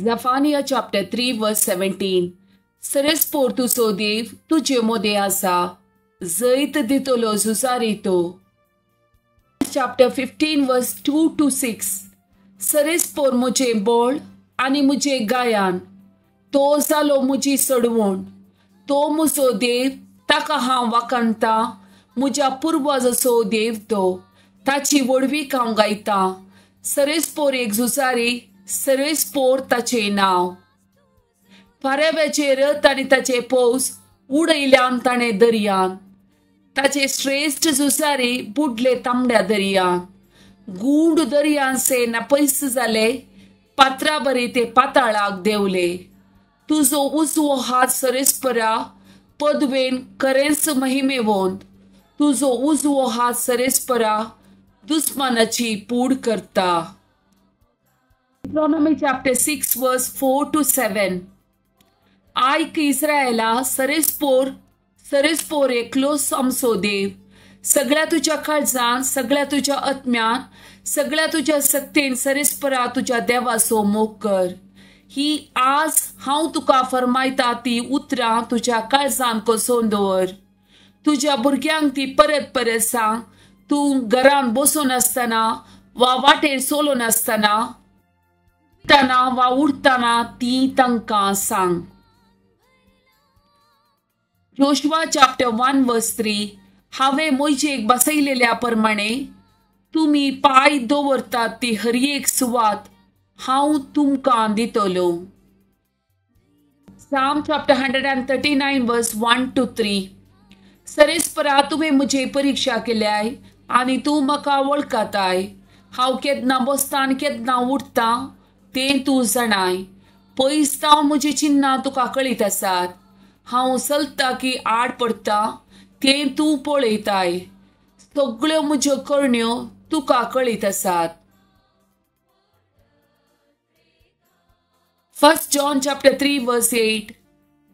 Zephaniah chapter 3 verse 17. सरेस्पोर तुजो देव तुजे मोदें आसा, जैत दितलो झुजारी तो. Chapter 15 verse 2 to 6. सरेस्पोर म्हजें बळ आनी म्हजें गायन, तो जालो म्हजी सडवण, तो म्हजो देव, ताका हांव वाखाणतां, म्हज्या पुर्वजाचो देव तो, ताची व्हडवीक हांव गायतां. सरेस्पोर एक झुजारी, सरेस्पोर ताचें नांव. फाराव्याचे रथ आनी ताचे पौस उडयल्यान ताणें दर्यान, ताचे श्रेश्ठ झुजारी बुडले तांबड्या दर्यान. गूंड दर्यान से नापयस जाले, पात्राबरी ते पाताळाक देंवले. तुजो उजवो हात सरेस्परा पदवेन करेंच महिमेवंत, तुजो उजवो हात सरेस्परा दुस्मानाची पूड करता. Deuteronomy chapter 6 verse 4 to 7. आयक इस्रायला, सरेस्पोर सरेस्पोर एकलोच आमचो देव. सगळ्या तुज्या काळजान, सगळ्या तुज्या आत्म्यान, सगळ्या तुज्या सक्तेन सरेस्परा तुज्या देवाचो मोग कर. ही आज हांव तुका फरमायता ती उतरां तुज्या काळजान कसोवन दवर. तुज्या भुरग्यांक ती परत परत सांग. तूं घरान बसून आसतना वा वाटेर चलोन आसतना, उठतना वा उठतना ती तांकां सांग. Joshua chapter 1 verse 3. हांवें मोयजेक बसयलेल्या प्रमाणे तुमी पांय दवरतात ती हर एक सुवात हांव तुमकां दितलो. Psalm chapter 139 verse 1 to 3. सरेस्परा तुवें म्हजी परिक्षा केल्याय आनी तूं म्हाका वळखताय. हांव केन्ना बसतां आनी केन्ना उठतां तें तूं जाणाय. पयस तावन म्हजी चिन्नां तुका कळीत आसात. हांव चलता की आड पडटा तें तूं पळयताय. सगळ्यो म्हज्यो करण्यो तुका कळीत आसात. 1 John chapter 3 verse 8.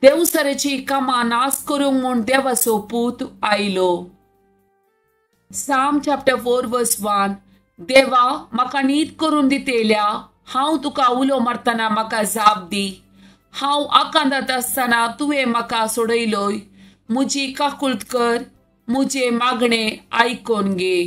देवसराची कामां नाश करूंक म्हूण देवाचो पूत आयलो. Psalm chapter 4 verse 1. देवा, म्हाका नीत करून दितेल्या, हांव तुका उलो मारतना म्हाका जाप दी. हांव आकांदात आसतना तुवें म्हाका सोडयलोय. म्हजी काकूळट कर, म्हजें मागणें आयकोन घे.